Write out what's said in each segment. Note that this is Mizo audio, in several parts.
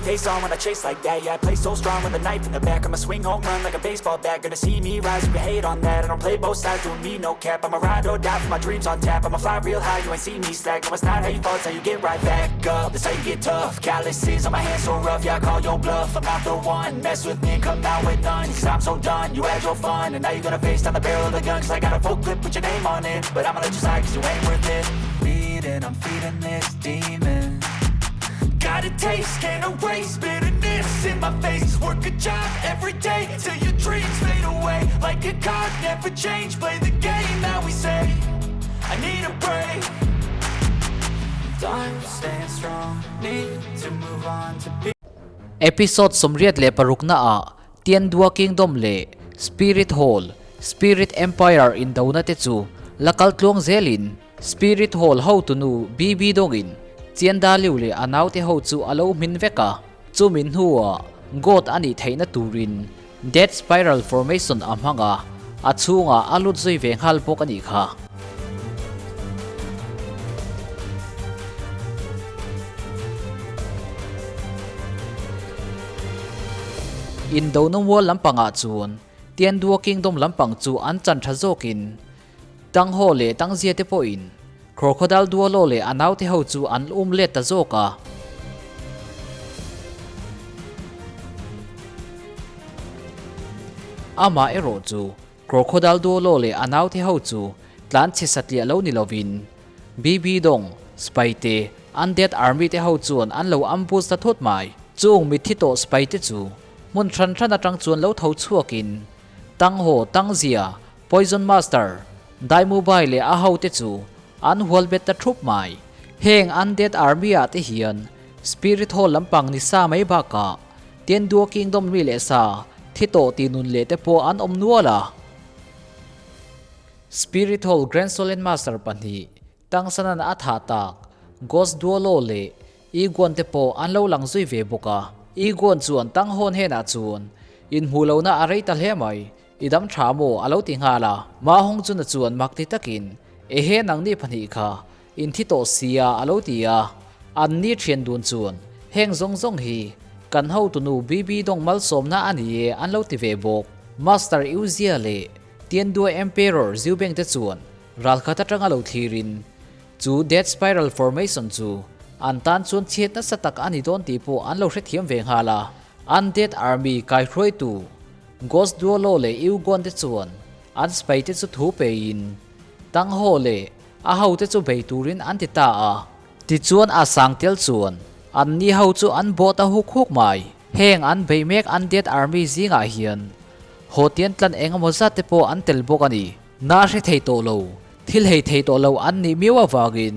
Game face on when I chase like that. Yeah, I play so strong with a knife in the back. I'ma swing home run like a baseball bat. Gonna see me rise, you can hate on that. I don't play both sides, doing me no cap. I'ma ride or die for my dreams on tap. I'ma fly real high, you ain't see me slack. No, it's not how you fall, it's how you get right back up. That's how you get tough. Calluses on my hands so rough, yeah, I call your bluff. I'm not the one, mess with me and come out with none. Cause I'm so done, you had your fun. And now you're gonna face down the barrel of the gun. Cause I got a full clip, put your name on it. But I'ma let you slide cause you ain't worth it. Feeding, I'm feeding this demon. Got a taste, can't erase bitterness in my face. Work a job every day till your dreams fade away. Like a card, never change, play the game that we say. I need a break. I'm staying strong, need to move on to be. Episode 86 na ah Tiandua Kingdom leh Spirit Hall, Spirit Empire indona te chu la kal tluang zelin Spirit Hall hotunu BB dawngin Chianda Liu leh a naute ho chu a lo hmin vek a, chumi hnuah God a nih theihna turin Death Spiral Formation a hmang a, a chhungah a lut zui ve nghal bawk a nih kha. Indona mual lampangah chuan Tiandua Kingdom lampang chu an chan tha zawkin Tang ho leh tang zia te pawhin Crocodile Duolo leh a naute ho chu an um let ta zawk a. Amah erawh chu Crocodile Duolo leh a naute ho chu tlan chhe satliah lo ni lovin BB Dawng, Spy te, Undead Army te ho chuan an lo ambush ta thut mai. Chung mitthi tawh Spy te chu hmun hran hran atang chuan lo tho chhuakin Tang ho, Tang zia, Poison Master, Daimubai leh a hote chu an hual bet ta thup mai. Heng Undead Army ah te hian Spirit Hall lampang ni sa mai bakah Tiandua Kingdom mi leh sa thi tawh ti nun leh te pawh an awm nual a. Spirit Hall Grand Solen Master pahnih Tangsanan a thah tak Ghost Duolo leh Iguan te pawh an lo lang zui ve bawk a. Iguan chuan Tang Hawn henah chuan inhmuh lohna a rei ta hle mai. I dam tha maw? a lo ti nghal a. Ma Hong Chuna chuan mak ti takin, Ehe nangni pahnih kha, in thi tawh sia a lo ti a. An ni thian dun chuan, Heng zawng zawng hi kan hotunu BB Dawng malsawmna a ni e an lo ti ve bawk. Master Yuzia leh Tiandua Emperor Zubeng te chuan ralkhat atanga lo thlirin chu Death Spiral Formation chu an tan chuan chhiat nasa tak a ni dawn tih pawh an lo hrethiam ve nghal a. Undead Army kaihruaitu Ghost Duolo leh Eugon te chuan an sipai te chu thu peiin Tang Ho leh a ho te chu bei turin an ti ta a. Tichuan a sang tel chuan an ni ho chu an bawh ta huk huk mai. Heng an bei mek Undead Army zingah hian haw tian tlan eng emaw zat te pawh an tel bawk a ni. Na hre thei tawh lo, thil hei thei tawh lo an nih miau avangin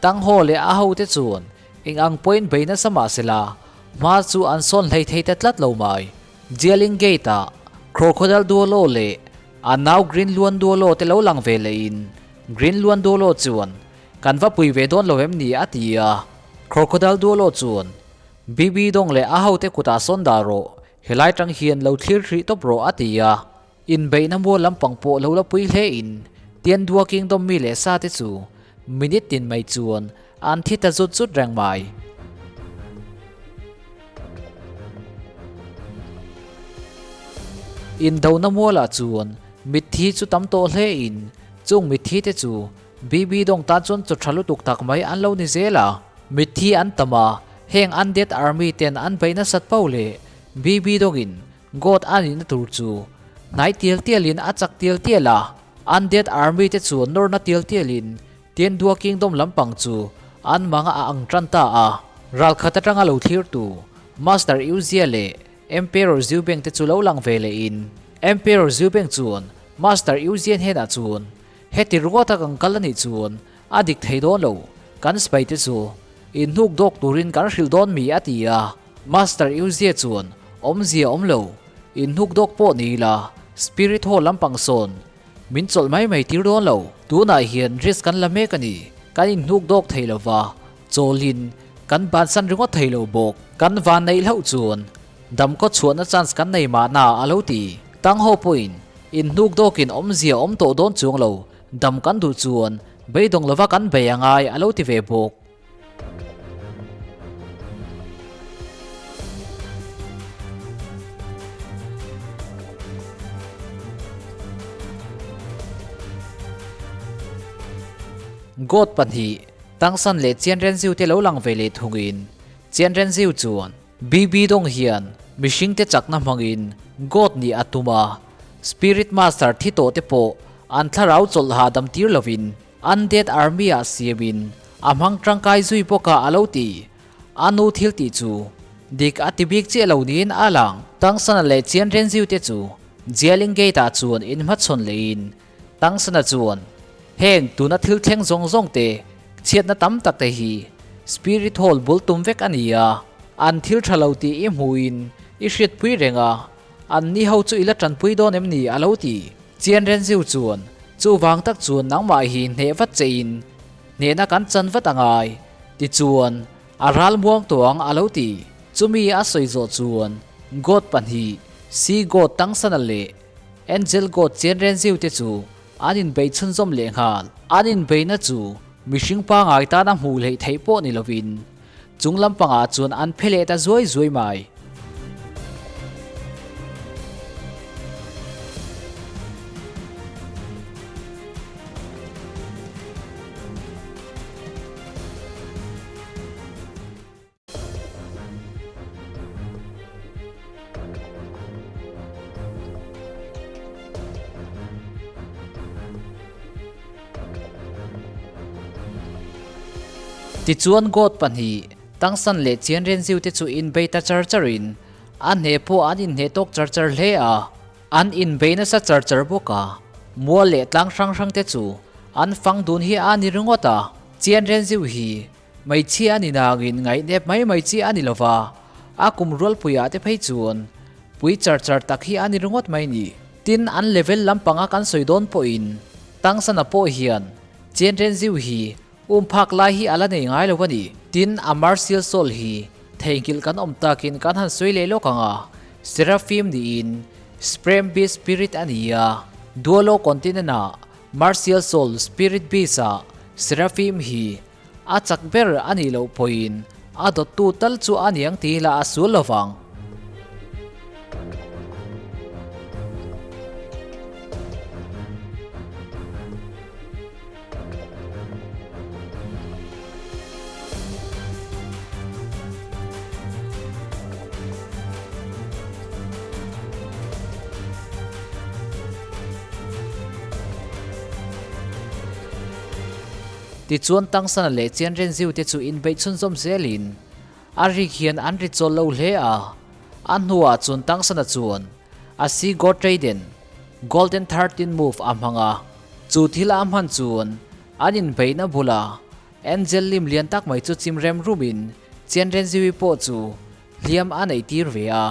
Tang Ho leh a ho te chuan eng ang pawhin bei nasa mah sela hma chu an sawn hlei thei ta tlat lo mai. Jialing Gate-ah Crocodile Duolo leh a nau Green Luan Duolo te lo lang ve lehin Green Luan Duolo chuan Kan va pui ve dawn lo em ni? a ti a. Crocodile Duolo chuan BB Dawng leh a hote kutah sawn dah rawh, helai tang hian lo thlir hrih tawp rawh a ti a. Inbeihna mual lampang pawh lo la pui hle in Tiandua Kingdom mi leh sa te chu minute tin mai chuan an thi ta zut zut reng mai. Indona mualah chuan mitthi chu tam tawh hle in chung mitthi te chu BB Dawng tan chuan chaw tha lutuk tak mai an lo ni zel a. Mitthi an tam a, heng Undead Army ten an beih nasat pauh leh BB Dawngin God a nihna tur chu hnai tial tialin a chak tial tial a, Undead Army te chu nawrna tial tialin Tiandua Kingdom lampang chu an mang a ang tan ta a. Ralkhat atanga lo thlirtu Master Yuzia leh Emperor Zubeng te chu lo lang ve lehin Emperor Zubeng chuan Master Yuzia hnenah chuan Heti ringawta kan kal a nih chuan a dik thei dawn lo, kan sipai te chu inhnuk dawk turin kan hrilh dawn mi a ti a. Master Yuzia chuan awmzia awm lo, inhnuk dawk pawh ni ila Spirit Hall lampang sawn min chawlh mai mai tir dawn lo, tunah hian risk kan la mek a ni, kan inhnuk dawk thei lo va, chawlhin kan bansan ringawt thei lo bawk, kan van neih hlauh chuan dam kaw chhuahna chance kan nei mahna a lo ti. Tang ho pawhin inhnuk dawkin awmzia awm tawh dawn chuang lo, dam kan duh chuan beidawng lova kan bei angai a lo ti ve bawk. God pahnih, Tangsan leh Chianrenziu te lo lang ve leh thungin Chianrenziu chuan BB Dong hian mihringte chakna hmangin God nih a tum a, Spirit Master thi tawh te pawh an thlarau chawlh hahdam tir lovin Undead Army ah siamin a hmang tangkai zui bawk a a lo ti. A nu thil tih chu dik a ti bik chiah lo niin a lang. Tangsana leh Chianrenziu te chu Jialing Gate ah chuan inhmachhawn lehin Tangsana chuan heng tuna thil thleng zawng zawng te chhiatna tam tak te hi Spirit Hall bul tum vek a ni a, an thil tha lo tih i hmuhin i hriatpui reng a, an ni ho chu i la tanpui dawn em ni a lo ti. Chianrenziu chuan chuvang tak chuan nangmah hi hneh vat che in hnehna kan chan vat a ngai tichuan a ral muang tawh ang a lo ti. Chumi a sawi zawh chuan God pahnih Sea God Tangsana leh Angel God Chianrenziu te chu an inbei chhunzawm leh nghal. An inbeina chu mihring pangai tana hmuh hleih theih pawh ni lovin chung lampangah chuan an phe leh ta zuai zuai mai. Tichuan God pahnih, Tangsan leh Chianrenziu te chu inbei ta char charin a hneh pawh an inhneh tawk char char hle a. An inbei nasa char char bawk a, mual leh tlang hrang hrang te chu an fang dun hi a ni ringawt a. Chianrenziu hi Hmeichhia a ni nangin ngaihnep mai mai chi a ni lo va, a kum rualpuiah te phei chuan pui char char tak hi a ni ringawt mai ni. Tin, an level lampanga kan sawi dawn pawhin Tangsana pawh hian Chenrenziu hi um phak lai hi a la nei ngai lo a ni. Tin, a Martial Soul hi theihnghilh kan awm takin kan han sawi leh lawk ang a, Seraphim niin Supreme Beast Spirit a ni a, Duolo Continent-ah Martial Soul Spirit Beast-ah Seraphim hi A chak ber a nih loh pawhin a dawttu tal chu a niang tih lah a sul lo vang. Tichuan Tangsana leh Chianrenziu te chu inbeih chhunzawm zelin a rik hian an ri chawl lo hle a. A hnuah chuan Tangsana chuan a si Gotraden Golden 13 Move a hmang a, chu thil a hman chuan an inbeihna bula Angel lim lian tak mai chu chim rem rumin Chianrenziui pawh chu hliam a neih tir ve a.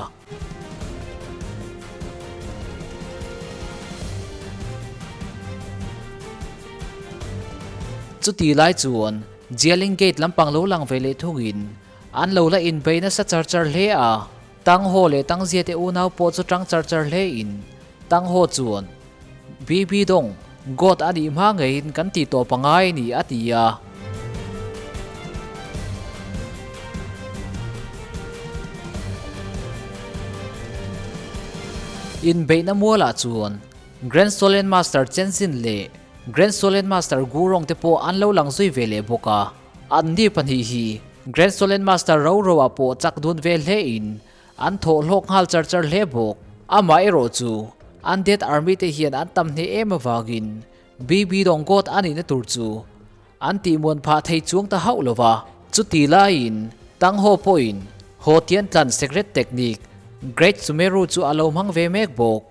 Chuti lai chuan Jialing Gate lampang lo lang ve leh thungin an lo la inbei nasa char char hle a. Tang Ho leh Tang Zia te unau pawh chu tang char char hle in Tang Ho chuan BB Dong, God a nih hma ngeiin kan tih tawp a ngai a ni a ti a. Inbeihna mualah chuan Grand Solen Master Chen Xin leh Grand Solen Master Gu Rong te pawh an lo lang zui ve leh bawk a. Anni pahnih hi Grand Solen Master ro ro ah pawh chak dun ve hle in an thawh hlawk nghal char char hle bawk. Amaherawh chu Undead Army te hian an tam hneh em avangin BB Dong God a nihna tur chu An tihmuan phah thei chuang ta hauh lo va. Chuti laiin Tang Ho pawhin Ho Tian Tlan Secret Technique Great Sumeru chu a lo hmang ve mek bawk.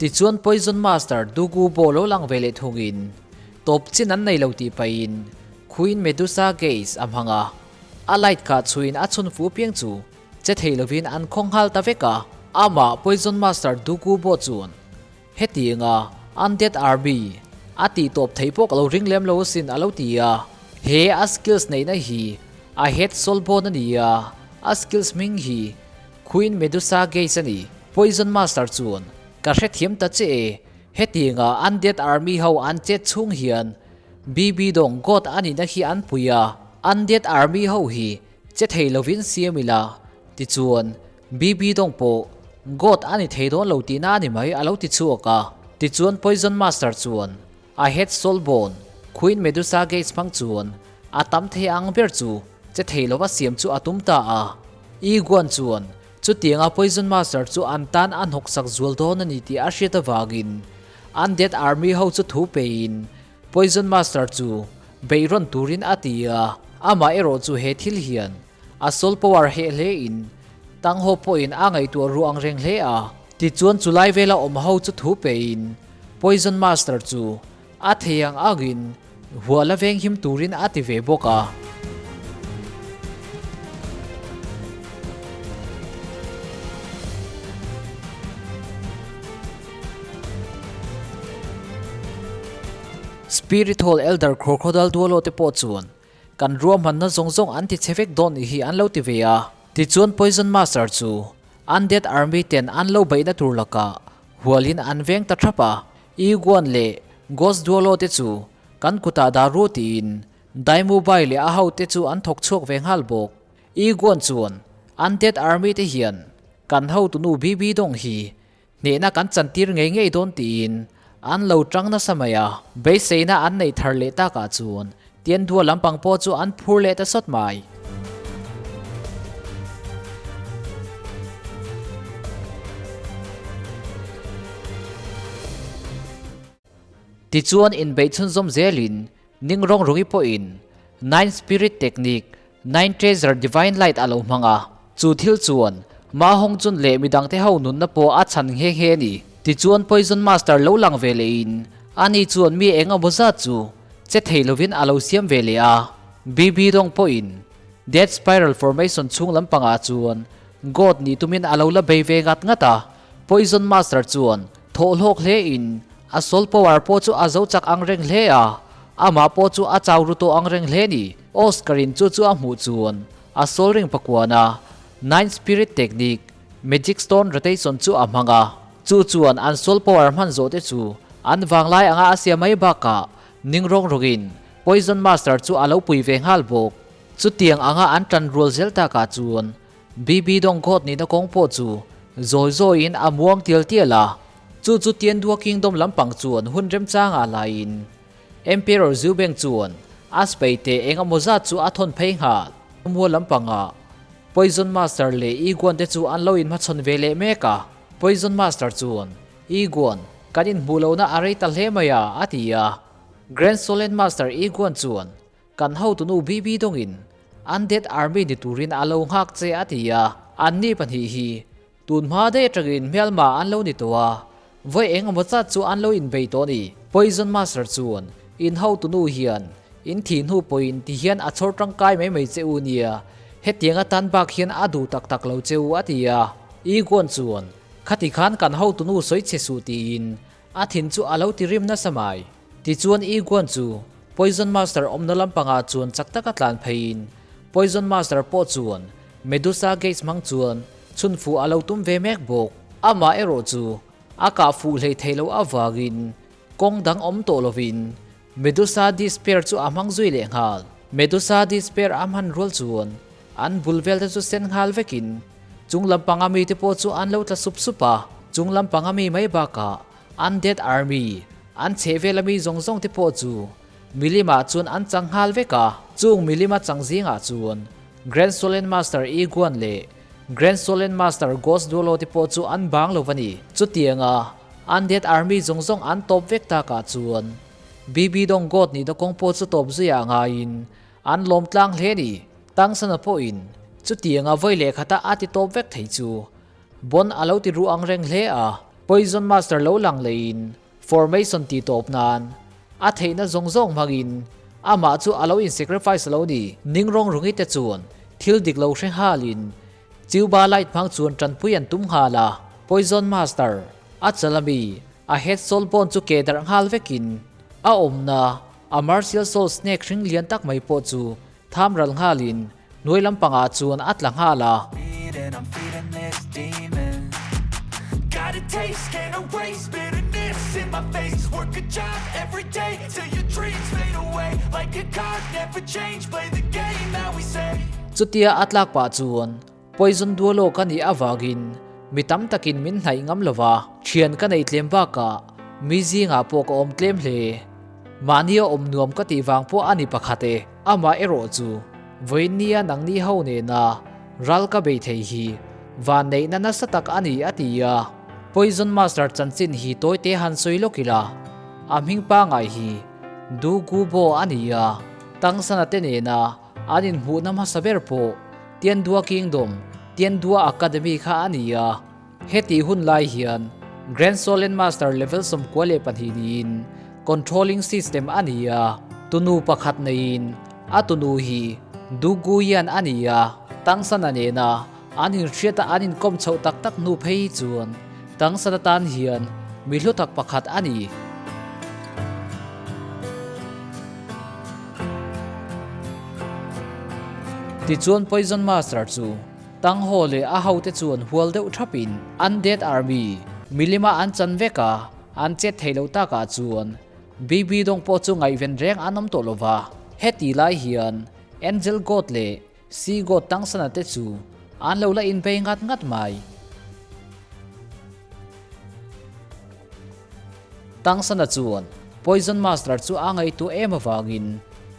Tichuan Poison Master Dugu pawh lo lang ve leh thungin tawp chin an nei lo tih pahin Queen Medusa Gaze a hmang a, a light kah chhuiin a chhun fu piang chu che thei lovin an khawng nghal ta vek a. Amah Poison Master Dugu pawh chuan Hetianga Undead Army a tih tawp theih pawh ka lo ring lem lo asin a lo ti a. He a skills neihna hi a head soul bone a ni a. A skills hming hi Queen Medusa Gaze a ni. Poison Master chuan, Ka hrethiam ta che e, hetianga Undead Army ho an chet chhung hian BB dawng God a nihna hi an pui a, Undead Army ho hi che thei lovin siam ila, tichuan BB dawng pawh God a ni thei dawn lo tihna a ni mai a lo ti chhuak a. Tichuan Poison Master chuan A head soul bone, Queen Medusa Gates hmang chuan a tam thei ang ber chu che thei lova siam chu a tum ta a. Iguan chuan chutianga Poison Master chu an tan a hnawksak zual dawn a ni tih a hriat avangin Undead Army ho chu thu peiin Poison Master chu beih rawn turin a ti a. Amah erawh chu he thil hian a soul power heh hle in Tang Ho pawhin a ngaihtuah ruh ang reng hle a. Tichuan chulai vela awm ho chu thu peiin Poison Master chu a thei ang angin hual a venghim turin a ti ve bawk a. Spirit Hall Elder Crocodile Duolo te pawh chuan kan ruahmanna zawng zawng an ti chhe vek dawn nih hi an lo ti ve a. Tichuan Poison Master chu Undead Army ten an lo beihna tur lakah Hualin an veng ta thap a, Iguan leh Ghost Duolo te chu kan kutah dah ru tiin Daimu Bai leh a hote chu an thawk chhuak ve nghal bawk. Iguan chuan Undead Army te hian kan hotunu BB Dong hi hnehna kan chantir ngei ngei dawn tiin an lo tang nasa mai a, beiseina an neih thar leh takah chuan Tiandua lampang pawh chu an phur leh ta sawt mai. Tichuan inbeih chhunzawm zelin Ning rawng rungi pawhin Nine Spirit Technique, Nine Treasure Divine Light a lo hmang a. Chu thil chuan Ma Hong Jun leh midangte ho nunna pawh a chhan nghe nghe a ni. Tichuan Poison Master lo lang ve lehin ani chuan mi eng emaw zat chu che thei lovin a lo siam ve leh a. BB Dong pawhin Death Spiral Formation chhung lampangah chuan God nih tumin a lo la bei ve ngat ngat a. Poison Master chuan thawh hlawk hle in a soul power pawh chu a zo chak ang reng hle a, amah pawh chu a chau ru tawh ang reng hle ni. Oscar in chu chu a hmuh chuan a soul ring pakuan a Nine Spirit Technique, Magic Stone Rotation chu a hmang a, chu chuan an soul power hman zawh te chu an vanglai anga a sia mai bakah ning rawng rawngin Poison Master chu a lo pui ve nghal bawk. Chutiang anga an tan rual zel takah chuan BB Dong God nihna kawng pawh chu zawi zawiin a muang tial tial a, chu chu Tiandua Kingdom lampang chuan hun remchangah laiin Emperor Zubeng chuan a sipai te eng emaw zat chu a thawn phei nghal. Mual lampangah Poison Master leh Iguan te chu an lo inhmachhawn ve leh mek a, Poison Master chuan, Iguan, kan inhmuh lohna a rei ta hle mai a, a ti a. Grand Solen Master Iguan chuan, Kan hotunu BB dawngin Undead Army ni turin a lo nghak che a ti a, anni pahnih hi tun hma daih atangin hmelma an lo ni tawh a, vawi eng emaw chat chu an lo inbei tawh a ni. Poison Master chuan in hotunu hian in thih hnu pawhin ti hian a chhawr tangkai mai mai che u nia, hetiang atan bak hian a duh tak tak lo che u a ti a. Iguan chuan khati khan kan hotunu sawi che suh tiin A thin chu a lo ti rim nasa mai. Tichuan Iguan chu Poison Master awmna lampangah chuan chak taka tlan pheiin Poison Master pawh chuan Medusa Gates hmang chuan chhun fuh a lo tum ve mek bawk. Amah erawh chu a kah fuh hlei thei loh avangin kawng dang awm tawh lovin Medusa Despair chu a hmang zui leh nghal. Medusa Despair a hman rual chuan an bul vel te chu sen nghal vekin Chung lampanga mite pawh chu an lo tla sup sup a, chung lampanga mi mai bakah Undead Army, an chheh vela mi zawng zawng te pawh chu milimah chuan an chang nghal vek a. Chung milima chang zingah chuan Grand Solen Master Iguan leh Grand Solen Master Ghost Duolo te pawh chu an bang lo va ni. Chutianga Undead Army zawng zawng an tawp vek takah chuan BB Dong God nihna kawng pawh chu tawp zuiah ngaiin An lawm tlang hle ni. Tangsana pawhin chutianga vawi leh khata a ti tawp vek thei chu Bon a lo ti ru ang reng hle a. Poison Master lo lang leiin Formation ti tawp nan a theihna zawng zawng hmangin amah chu a lo in sacrifice lo ni. Ning rawng rungi te chuan thil dik lo hre nghalin Cuba Light hmang chuan tanpui an tum nghal a. Poison Master a chal ami a head soul bone chu ke darh nghal vekin a awmna A Martial Soul Snake hring lian tak mai pawh chu tham ral nghalin Hnuai lampangah chuan a tla nghal a. Chutia a tlak pah chuan Poison Duolo ka nih avangin mi tam takin min hnaih ngam lo va, thian ka nei tlem bakah mi zingah pawh ka awm tlem hle. Mahnia awm nuam ka tih vang pawh a ni pakhat e. Amah erawh chu vawiinnia nangni ho nena ral ka bei thei hi vanneihna nasa tak a ni a ti a. Poison Master chanchin hi tawite han sawi lawk ila, a hming pangai hi Du Gu Bo a ni a, Tangsana te nena an inhmuhna hmasa ber pawh Tiandua Kingdom, Tiandua Academy kha a ni a. Heti hun lai hian Grand Solen Master level 92 niin controlling system a ni a, tunu pakhat neiin a tunu hi Duguian a ni a, Tangsana nena an inhriata an inkawm chhoh tak tak hnu phei hi chuan Tangsana tan hian mi hlu tak pakhat a ni. Tichuan Poison Master chu Tang Ho leh a hote chuan hual deuh thapin Undead Army milima an chan vek a, an chet thei lo takah chuan BB dawng pawh chu ngaihven reng an awm tawh lo va. Heti lai hian Angel God leh Sea God Tangsana te chu an lo la inbei ngat ngat mai. Tangsana chuan Poison Master chu a ngaihtuah em avangin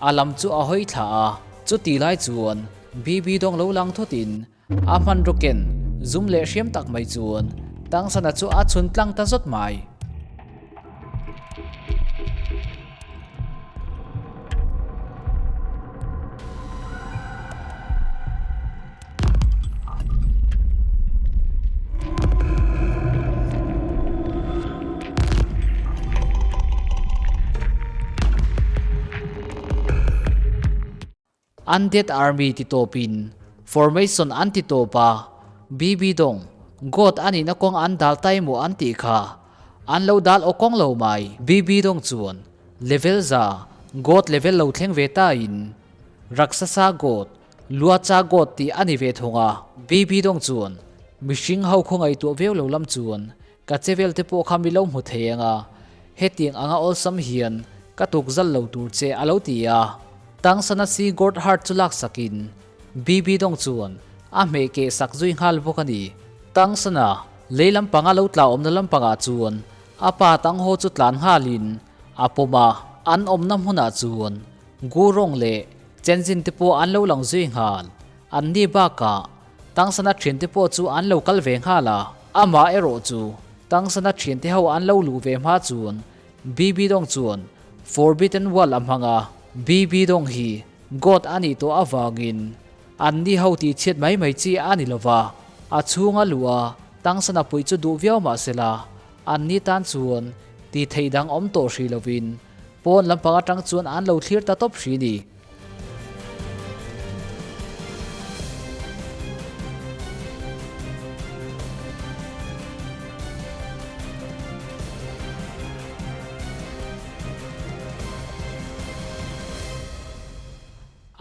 a lam chu a hawi thla a, chuti lai chuan BB dawng lo lang thawtin a hmanraw ken zum leh hriam tak mai chuan Tangsana chu a chhun tlang ta zawt mai. Undead Army ti tawpin formation an ti tawp a, BB dawng God a nihna kawng an dal ta emaw an tih kha an lo dal aw kawng lo mai. BB dawng chuan level za God level lo thleng ve ta in Raksasa God Luacha God tih a ni ve thung a. BB dawng chuan mihring ho khaw ngaihtuah viau lo lam chuan ka che vel te pawh kha mi lo hmu thei ang a, hetiang anga awlsam hian ka tuk zal lo tur che a lo ti a. Tangsana si God Heart chu laksakin BB dawng chuan a hmeh keh sak zui nghal bawk a ni. Tangsana lei lampanga lo tla awmna lampangah chuan a pa Tangho chu tlan nghalin a pawm a, an awmna hmunah chuan Gurong leh Chenzin te pawh an lo lang zui nghal. An ni bakah Tangsana thiante pawh chu an lo kal ve nghal a, amah erawh chu Tangsana thiante ho an lo luh ve hma chuan BB Dawng chuan Forbidden Wall a hmang a, BB Dawng hi God a nih tawh avangin an ni ho tih chhiat mai mai chi a ni lova, a chhunga luh a Tangsana puih chu duh viau mah sela an ni tan chuan tih theih dang awm tawh hrih lovin pawn lampang atang chuan an lo thlir ta tawp hrih ni.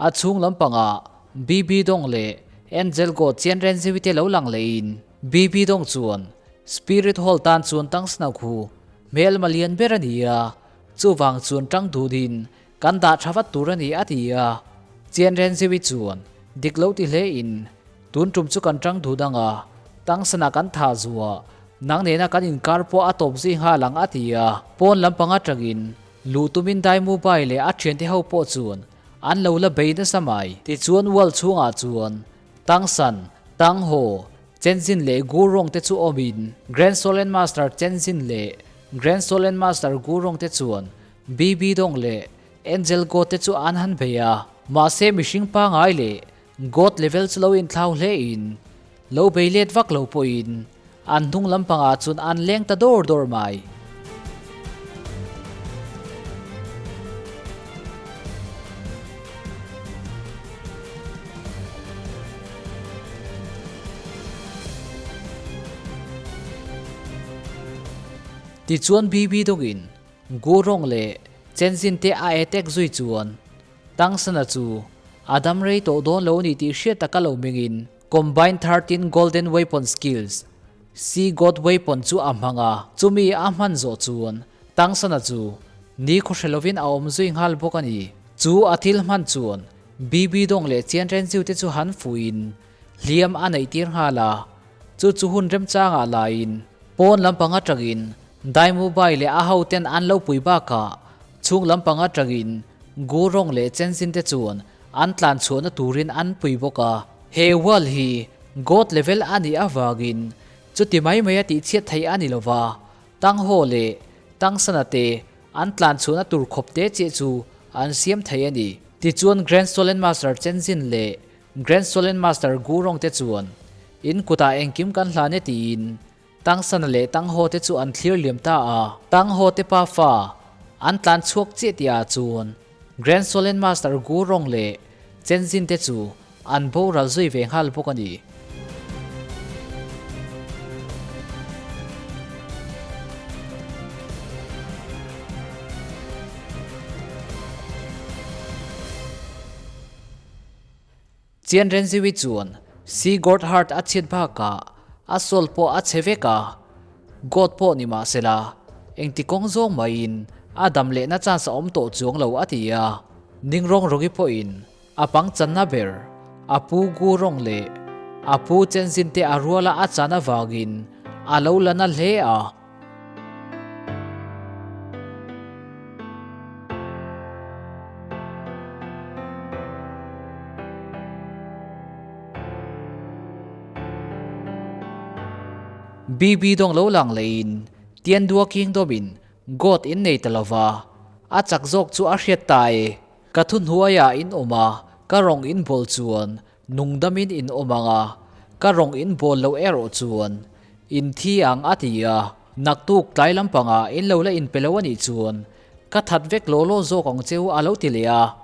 A chhung lampangah BB Dawng leh Angel Go Chianren Ziwite lo lang lehin BB Dawng chuan Spirit Hall tan chuan Tangsna khu hmel malian ber a ni a, chuvang chuan tang dunin Kan dah tha vat tur a ni a ti a, Chian Renziwi chuan dik lo ti hle in tun tum chu kan tang duh dang a, tangsana kan tha zua, nang nena kan inkar pawh a tawp zui nghal ang a ti a, pawn lampang atangin luh tumin dai mobile leh a thiante ho pawh chuan an lo la bei nasa mai. Tichuan wall chhungah chuan Tangsan, Tangho, Chenzin leh Gurong te chu awmin Grand Solen Master Chenzin leh Grand Solen Master Gurong te chuan BB Dawng leh Angel God te chu an han bei a, mahse mihring pangai leh God level chu lo inthlau hle in, lo bei let vak lo pawhin an hnung lampangah chuan an leng ta dawr dawr mai. Tichuan BB Dawngin Gurong leh Chenzin te a attack zui chuan Tangsana chu A dam rei tawh dawn lo ni tih hriat taka lo mengin Combine 13 Golden Weapon Skills, Sea God Weapon chu a hmang a, chumi a hman zawh chuan Tangsana chu ni khawhre lovin a awm zui nghal bawk a ni. Chu a thil hman chuan BB Dong leh Chian Renziu te chu han fuhin hliam a neih tir nghal a, chu chu hun remchangah laiin pawn lampang atangin Daimubai leh a hoten an lo pui bakah chhung lampang atangin Gurong leh Chenzin te chuan an tlan chhuahna turin an pui bawk a. He wall hi God level a nih avangin chuti mai mai a tihchhiat theih a ni lova, Tanghaw leh Tangsana te an tlan chhuahna tur khawp te chiah chu an siam thei a ni. Tichuan Grand Solen Master Chenzin leh Grand Solen Master Gurong te chuan in kutah engkim kan hlan e tiin Tangsana leh Tanghaw te chu an thlir liam ta a. Tanghaw te pafa an tlan chhuak chiah tihah chuan Grand Solen Master Gurong leh Chenzin te chu an boral zui ve nghal bawk a ni. Chian Renziwi chuan Sea God Heart a chhiat bakah a soul pawh a chhe vek a, God pawh ni mah sela engti kawng zawng maiin a dam lehna chance a awm tawh chuang lo a ti a. Ning rawng rawgi pawhin a pang channa ber a pu Gu Rong leh a pu Chen Zin te a ruala a chan avangin a lo la na hle a. BB dawng lo lang leiin Tiandua Kingdom-in God in nei ta lova, a chak zawk chu a hriat ta e. Ka thuhnuaiah in awm a, ka rawng in bawl chuan Nungdamin in awm ang a, ka rawng in bawl loh erawh chuan in thi ang a ti a, naktuk tlai lampangah in lo la inpe lo a nih chuan ka that vek law law zawk ang cheu a lo ti leh a.